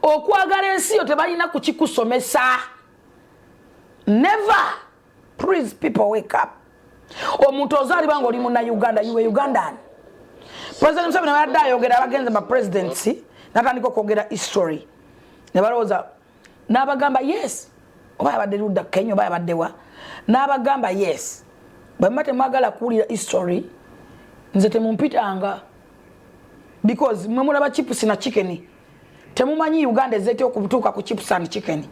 Okwagala ensi yo tebalina kukikusomesa. Never. Please, people, wake up. Omuntu ozaalibwa nga oli Munnauganda, you Ugandan. President Museveni abadde ayogera, abagenze ba presidency, natandika okwogera history ne balowooza, n'abagamba yes, oba yabadde ludda Kenya oba yabaddewa, n'abagamba yes, bwemuba temwagala kuwulira history, nze temumpitanga, because mwe mulaba chips na chicken, temumanyi Uganda ezeetya okutuuka ku chips and chicken.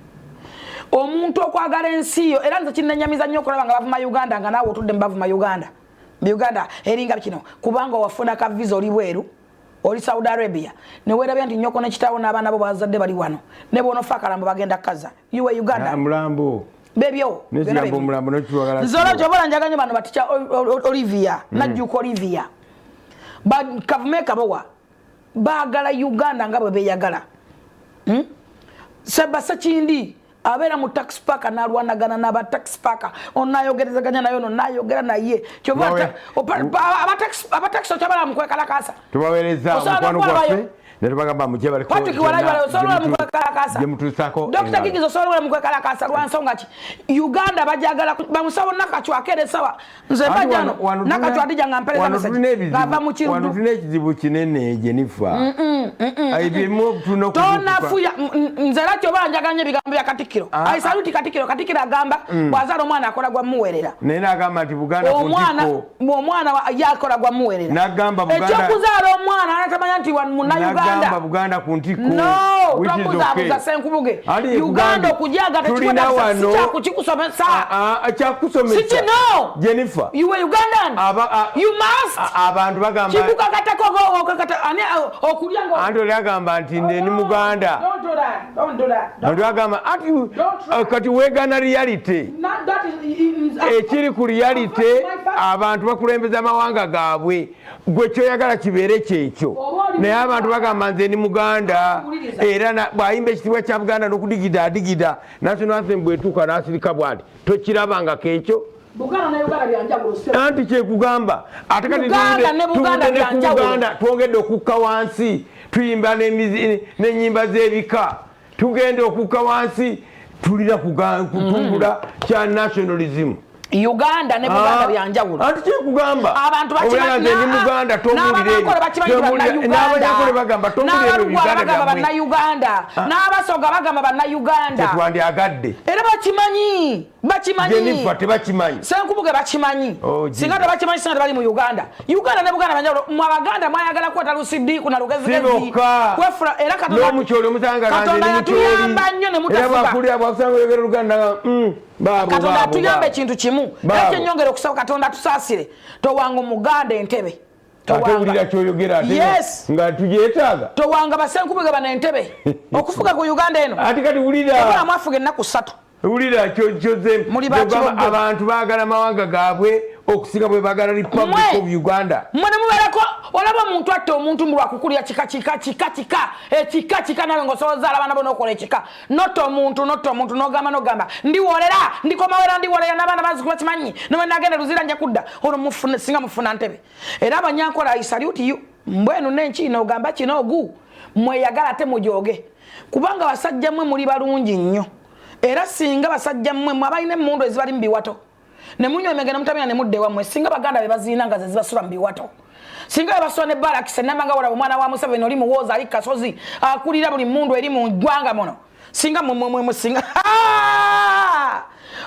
Omuntu okwagala ensi yo, era nze kinnenyamiza nnyo okulaba nga bavuma Uganda, nga naawe otudde mubavuma Uganda, Uganda eringa kino, kubanga wafuna ka visa, oli bweru, oli Saudi Arabia, newerabya nti nyoko nekitaawo n'abaana bo bazadde bali wano, ne bwonofa akalambo bagenda kukaza. You are Uganda. Mulambo. Bebyo. Nekigambo omulambo nekitwagala. Nze olabye obola njaga nnyo bano batica Olivia, Najjuka Olivia, Kavume Kabowa, baagala Uganda nga bwe beeyagala. Seba Sekindi abeera mu taxi park n'alwanagana n'aba taxi park, onayogerezaganya naye, ono nayogera naye. Kyova abatakisi okyabala mu kwekalakasa. Tubaweereza Osobola omukwano n'okulaba gwaffe ne tubagamba mujje baliko. Patrick Walayi, osobola mu kwekalakasa. Gyemutuusaako. Dr. Gigizo, osobola mu kwekalakasa lwa nsonga ki? Uganda bajagala bamusawo Nakacwa esawa nze mbajano Nakacwa adija nga mpereza message ngava mu wano. Kiruddu. Tulina ekizibu kinene, Jennifer, ebimu tulina okuzuukuka. Tonafuya nze era kyoba njagala nnyo ebigambo bya Katikkiro. Ah, I salute Katikkiro. Katikkiro agamba bw'azaala omwana akola gwa muweerera. Naye nagamba nti Buganda ku Omwana ntikko. Omwana ye akola gwa muweerera. N'agamba Buganda- Ekyokuzaala omwana anatamanya nti N'agamba Munnayuganda. Buganda ku ntikko, No, which is tobuzaabuza. okay. Senkubuge, Ali Uganda ekugambye, okujaga tulina wano tekikyakukikusomesa. Ah, ah, kyakusomesa. Si kino. Jennifer. You are Ugandan. You must. Abantu bagamba Kikukakatako okakata ani okulya nga anti oli agamba nti nze ni Muganda. Don't do that. Don't do that. Anti agamba anti Don't try. Kati weegana reality. Not that is Ekiri ku reality, abantu bakulembeza amawanga gaabwe, gwe kyoyagala kibeere kyekyo. Naye abantu bagamba nze ni Muganda, era bw'ayimba ekitiibwa kya Buganda n'okudigida adigida, national anthem bwetuuka n'asirika bw'ati, tokirabangako ekyo? Buganda ne Uganda byanjawulo, ssebo. Anti kyekugamba, ate kati Buganda ne Buganda tuvudde ne ku byanjawulo. Buganda, twongedde okukka wansi, tuyimba n'ennyimba z'ebika, tugenda okukka wansi, tulina kutumbula kya nationalism. Uganda ne Buganda byanjawulo. Anti kyekugamba, Abantu obeera nze ndi Muganda, tombulira ebyo. N'abanyankole bakimanyi Tombulira- n'Abanyankole bagamba tombulira ebyo N'Abalugwala Uganda bagamba byammwe. Bannayuganda, n'Abasoga bagamba Bannayuganda. Tetwandyagadde. Era bakimanyi, bakimanyi. Jennifer, tebakimanyi. Senkubuge, bakimanyi. Oh, Singa Jesus. tebakimanyi, singa tebali mu Uganda. Uganda ne Buganda banjawulo. Mwe Abaganda mwayagala kwata Lusidiku na Lugezigezi. Si bokka. Kwefula era Katonda N'omukyoli omusanga Katonda yatuyamba nnyo ne era mutafuga. bwakulira bwakusanga oyogera Oluganda nga, baabo, Katonda baabo, atuyamba baabo. ekintu kimu. Baabo. Era kyenyongera okusaba, Katonda atusaasire, towanga Omuganda entebe. Ate wulira kyoyogera ate nga tugyetaaga. Towanga basenkubuge bano entebe okufuga ku Uganda eno. Ate kati wulira. Obula mwafuga ennaku 3. Wulira kyoze. Muli ba Kibogo. Abantu baagala mawanga gaabwe okusinga bwe baagala Republic Mmwe. of Uganda. Mmwe ne mubeerako, olaba omuntu atta omuntu mulwakukulira kika, kika, kika, kika, ekika, kika, nawe ng'osobola abaana bo n'okola ekika, notta omuntu, notta omuntu, n'ogamba, n'ogamba ndiwolera, ndikomawera, ndiwolera, n'abaana bazukulu bakimanyi, newe nagenda Luzira nja kudda olwo mufune, singa mufuna ntebe. Era Abanyankola, I salute you. Mbwenu n'enkiina ogamba kino ogu mweyagala, ate mujooge, kubanga basajja mmwe muli balungi nnyo. Era singa basajja mmwe mwe abalina emmundu ezibali mu biwato ne munywa emenge ne mutamira ne mudda ewammwe, singa Baganda be baziina nga ze zibasula mu biwato, singa be basula ne balakisi enamba nga wolaba omwana wa Museveni oli muwooza ali kasozi akulira buli mundu eri mu ggwanga muno, singa mwe musinga.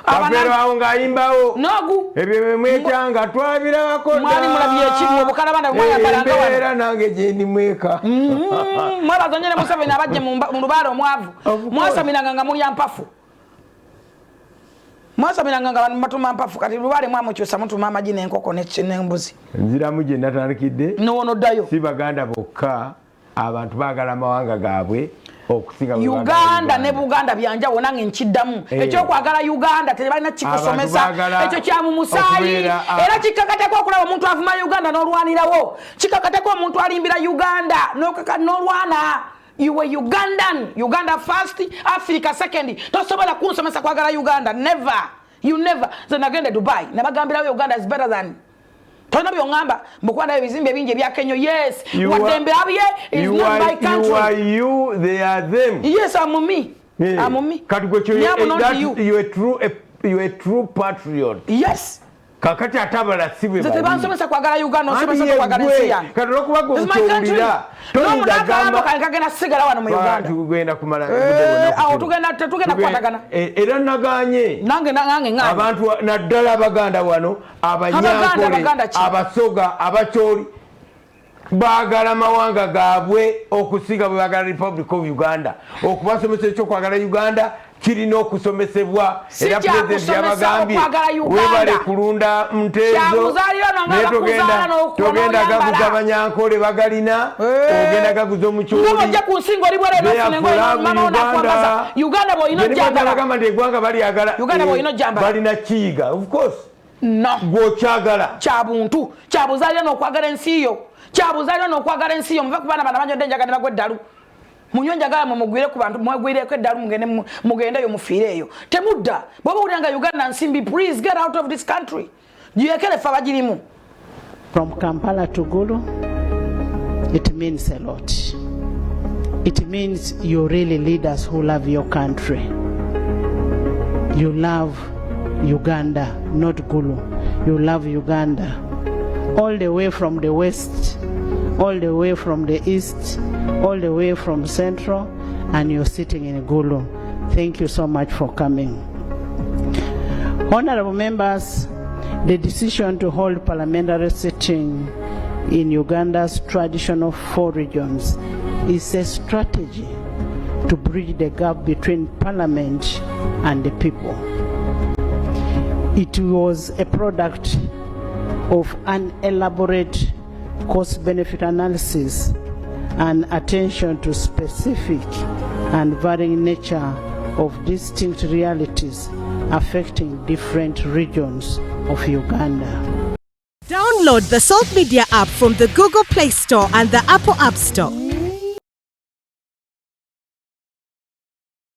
Kafeero awo ng'ayimbawo. Nogu. Ebyo bye mwekyanga twabirabako. Mwali mulabye ekimu obukalabanda bwayambalanga wano. Embeera nange gye ndi mweka. Mwebaza nnyo ne Museveni abajje mu lubaale omwavu. Of course. Mwasamiranga nga mulya mpafu, mwasamiranga nga batuma mpafu. Kati lubaale mwamukyusa, mutuma amagi n'enkoko n'embuzi. Nziramu gye natandikidde. Nowonoddayo. Si Baganda bokka, abantu baagala amawanga gaabwe okusinga bwe baagala. Uganda ne Buganda byanjawulo, nange nkiddamu. Ekyokwagala Uganda tebalina kikusomesa. Abantu baagala Ekyo kya mu musaayi. okubeera Era kikakatako okulaba omuntu avuma Uganda n'olwanirawo, kikakatako omuntu alimbira Uganda n'olwana. You were Ugandan. Uganda first, Africa second. Tosobola kunsomesa kwagala Uganda. Never, you never. Nze nagenda Dubai, nabagambirawo Uganda is better than Tolina byoŋŋamba mbukuba ebizimbe ebingi ebyakenyo. Yes, waddembe abye is not my country. You are you, they are them. Yes, I'm me. Yeah. I'm me. Kati gwe kyo, you a true patriot. Yes. Kakati ate abalala si bwe Nze tebansomesa kwagala Uganda, onsomesa kwagala ensi yange. Kati olwokuba gwe okyowulira. Toyinza kange kagenda sigala wano mu Uganda. Tugenda kumala eh, awo tugenda tetugenda kukwatagana. Eh, era naganye. Nange nange nganye. Abantu naddala Abaganda wano, Abanyankole, Abasoga, Abacholi baagala mawanga gaabwe okusinga bwe baagala Republic of Uganda. Okubasomesa ekyokwagala Uganda kirina okusomesebwa, era Pulezidenti yabagambye webale kulunda nteezo, naye togenda gaguza Banyankole bagalina, eh. ogenda gaguza Omukyolibagamba nti eggwanga balyagala, eh, balina kiyiga, of course. No. Gwokyagala. Kyabuntu, kyabuzaalira n'okwagala ensi yo, kyabuzaalira n'okwagala ensi yo. Muve ku baana bana banywedde enjaga ne bagwa eddalu. Munywe enjaga mwe, mugwire ku bantu, mwegwireko eddalu, mugende mugendeyo mufiire eyo, temudda. Bwoba owulira nga Uganda nsimbi, please get out of this country, giyekere ffe abagirimu. From Kampala to Gulu, it means a lot. It means you're really leaders who love your country. You love Uganda, not Gulu. You love Uganda. All the way from the west, all the way from the east, all the way from central, and you're sitting in Gulu. Thank you so much for coming. Honorable members, the decision to hold parliamentary sitting in Uganda's traditional four regions is a strategy to bridge the gap between parliament and the people. It was a product of an elaborate cost-benefit analysis and attention to specific and varying nature of distinct realities affecting different regions of Uganda. Download the Salt Media app from the Google Play Store and the Apple App Store.